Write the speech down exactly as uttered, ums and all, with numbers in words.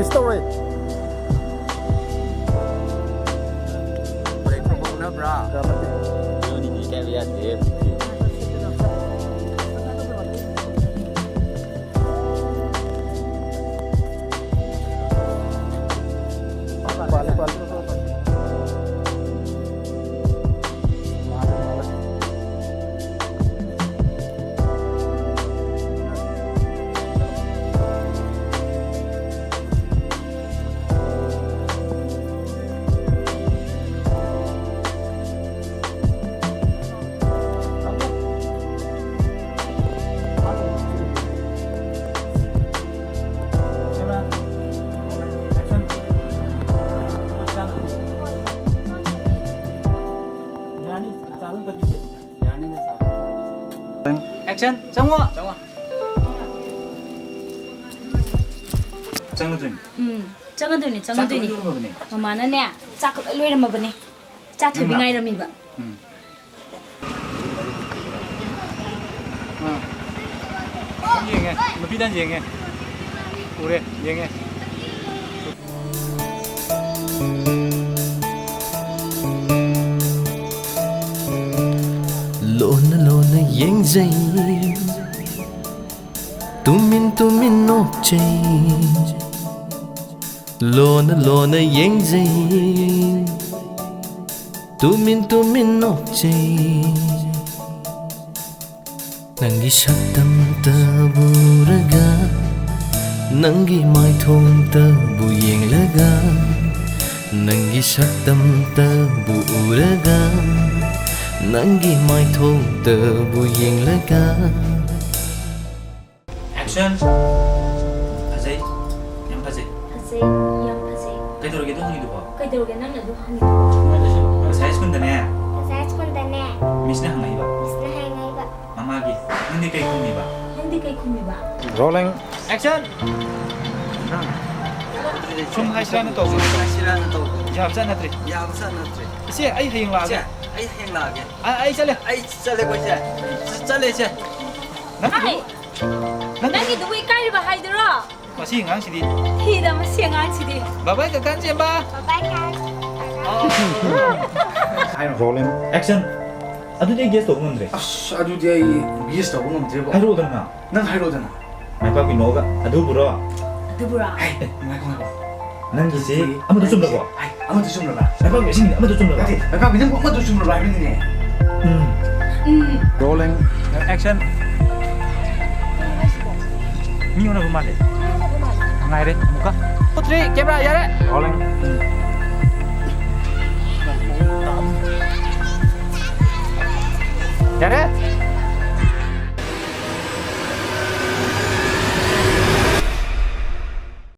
ꯇꯧꯔꯦ꯫ ꯕ꯭ꯔꯦꯛ ꯐꯪꯍꯧꯅꯕ꯭ꯔꯥ? ꯌꯣꯟꯅꯤꯡꯉꯤ ꯀꯥꯏꯕ ꯌꯥꯗꯦ ꯍꯧꯖꯤꯛꯇꯤ꯫ ꯄꯥꯜꯂꯦ, ꯄꯥꯜꯂꯦ꯫ Action, ꯆꯪꯉꯣ꯫ ꯆꯪꯉꯗꯣꯏꯅꯤ꯫ ꯎꯝ, ꯆꯪꯉꯗꯣꯏꯅꯤ, ꯆꯥꯛ ꯆꯪꯉꯗꯣꯏꯅꯤ꯫ ꯂꯣꯏꯔꯝꯃꯕꯅꯦ? ꯃꯃꯥꯅꯅꯦ, ꯆꯥꯛ ꯂꯣꯏ ꯂꯣꯏꯔꯝꯃꯕꯅꯦ꯫ ꯆꯥ ꯊꯣꯏꯕꯤ ꯅꯪꯅ? ꯉꯥꯏꯔꯝꯃꯤꯕ꯫ ꯎꯝ꯫ ꯑꯥ꯫ ꯌꯦꯡꯉꯦ, ꯅꯨꯄꯤꯗ ꯌꯦꯡꯉꯦ꯫ ꯎꯔꯦ, ꯌꯦꯡꯉꯦ꯫ ꯂꯣꯟꯅ ꯂꯣꯟꯅ ꯌꯦꯡꯖꯩ, ꯇꯨꯃꯤꯟ ꯇꯨꯃꯤꯟ ꯅꯣꯛꯆꯩ꯫ ꯂꯣꯟꯅ ꯂꯣꯟꯅ ꯌꯦꯡꯖꯩ, ꯇꯨꯃꯤꯟ ꯇꯨꯃꯤꯟ ꯅꯣꯛꯆꯩ꯫ ꯅꯪꯒꯤ ꯁꯛꯇꯝꯇꯕꯨ ꯎꯔꯒ, ꯅꯪꯒꯤ ꯃꯥꯏꯊꯣꯡꯇꯕꯨ ꯌꯦꯡꯂꯒ, ꯅꯪꯒꯤ ꯁꯛꯇꯝꯇꯕꯨ ꯎꯔꯒ, ꯅꯪꯒꯤ ꯃꯥꯏꯊꯣꯡꯇꯕꯨ ꯌꯦꯡꯂꯒ꯫ Action! ꯐꯖꯩ꯫ ꯌꯥꯝ ꯐꯖꯩ꯫ ꯐꯖꯩ, ꯌꯥꯝ ꯐꯖꯩ꯫ ꯀꯩꯗꯧꯔꯒꯦ ꯑꯗꯨ ꯍꯪꯉꯤꯗꯨꯕꯣ? ꯀꯩꯗꯧꯔꯒꯦ ꯅꯪꯅ ꯑꯗꯨ ꯍꯪꯉꯤꯗꯨꯕꯣ? ꯉꯁꯥꯏ ꯁ꯭ꯀꯨꯜꯗꯅꯦ꯫ ꯉꯁꯥꯏ ꯁ꯭ꯀꯨꯜꯗꯅꯦ꯫ ꯃꯤꯁꯅ ꯍꯪꯉꯛꯏꯕ꯫ ꯃꯤꯁꯅ ꯍꯪꯉꯛꯏꯕ꯫ ꯃꯃꯥꯒꯤ, "ꯅꯪꯗꯤ ꯀꯩ ꯈꯨꯝꯃꯤꯕ?" ꯅꯪꯗꯤ ꯀꯩ ꯈꯨꯝꯃꯤꯕ? Rolling. Action! ꯁꯨꯝ ꯍꯥꯏꯁꯤꯔꯥꯅ ꯇꯧꯕ꯫ ꯍꯥꯏꯁꯤꯔꯥꯅ ꯇꯧꯕ꯫ ꯌꯥꯕꯖꯥꯠ ꯅꯠꯇ꯭ꯔꯦ꯫ ꯌꯥꯕꯖꯥꯠ ꯅꯠꯇ꯭ꯔꯦ꯫ ꯏꯆꯦ, ꯑꯩ ꯍꯌꯦꯡ ꯂꯥꯛꯑꯒꯦ꯫ ꯏꯆꯦ, ꯑꯩ ꯍꯌꯦꯡ ꯂꯥꯛꯑꯒꯦ꯫ ꯑ-, ꯑꯩ ꯆꯠꯂꯦ꯫ ꯑꯩ ꯆꯠꯂꯦꯀꯣ, ꯏꯆꯦ꯫ ꯆꯠꯂꯦ, ꯏꯆꯦ꯫ ꯅꯪ ꯍꯥꯏ! ꯅꯪ ꯅꯪꯒꯤꯗꯨꯕꯨ ꯏꯀꯥꯏꯔꯤꯕ ꯍꯥꯏꯗꯨꯔꯣ? ꯃꯁꯤ ꯑꯉꯥꯡꯁꯤꯗꯤ꯫ ꯍꯤꯗ ꯃꯁꯤ ꯑꯉꯥꯡꯁꯤꯗꯤ꯫ ꯕꯥꯏ ꯕꯥꯏ ꯀꯀꯥ ꯆꯦꯟꯕ꯫ ꯕꯥꯏ ꯕꯥꯏ ꯀꯀꯥ꯫ ꯑꯣ꯫ ꯍꯥꯏꯔꯣ꯫ Rolling. Action. ꯑꯗꯨꯗꯤ ꯑꯩ guess ꯇꯧꯕ ꯉꯝꯗ꯭ꯔꯦ꯫ ꯑꯁ, ꯑꯗꯨꯗꯤ ꯑꯩ guess ꯇꯧꯕ ꯉꯝꯗ꯭ꯔꯦꯕꯣ꯫ ꯍꯥꯏꯔꯛꯑꯣꯗꯅ꯫ ꯅꯪ ꯍꯥꯏꯔꯛꯑꯣꯗꯅ꯫ ꯃꯥꯏ ꯄꯥꯛꯄꯤ ꯅꯣꯛꯑꯒ ꯑꯗꯨꯕꯨꯔꯣ? ꯑꯗꯨꯕꯨꯔꯣ? ꯍꯦ, ꯉꯥꯏꯈꯣ, ꯉꯥꯏꯈꯣ꯫ ꯅꯪꯒꯤꯁꯤ ꯑꯗꯨꯗꯤ ꯑꯃꯗ ꯆꯨꯝꯂꯕꯣ? ꯍꯥꯏ, ꯑꯃꯗ ꯆꯨꯝꯂꯕ? ꯃꯥꯏ ꯄꯥꯛꯄꯤ, ꯑꯁꯤꯒꯤꯗꯤ ꯑꯃꯗ ꯆꯨꯝꯂꯕ? ꯅꯠꯇꯦ, ꯃꯥꯏ ꯄꯥꯛꯄꯤ, ꯅꯪꯕꯨ ꯑꯃꯗ ꯆꯨꯝꯂꯕ ꯍꯥꯏꯕꯅꯤꯅꯦ꯫ ꯎꯝ꯫ ꯎꯝ꯫ Rolling. Action. ꯃꯤ ꯑꯣꯟꯅꯕ ꯃꯥꯜꯂꯦ꯫ ꯉꯥꯏꯔꯦ ꯑꯃꯨꯛꯀ꯫ Two, three, camera, ꯌꯥꯔꯦ꯫ Rolling. ꯌꯥꯔꯦ꯫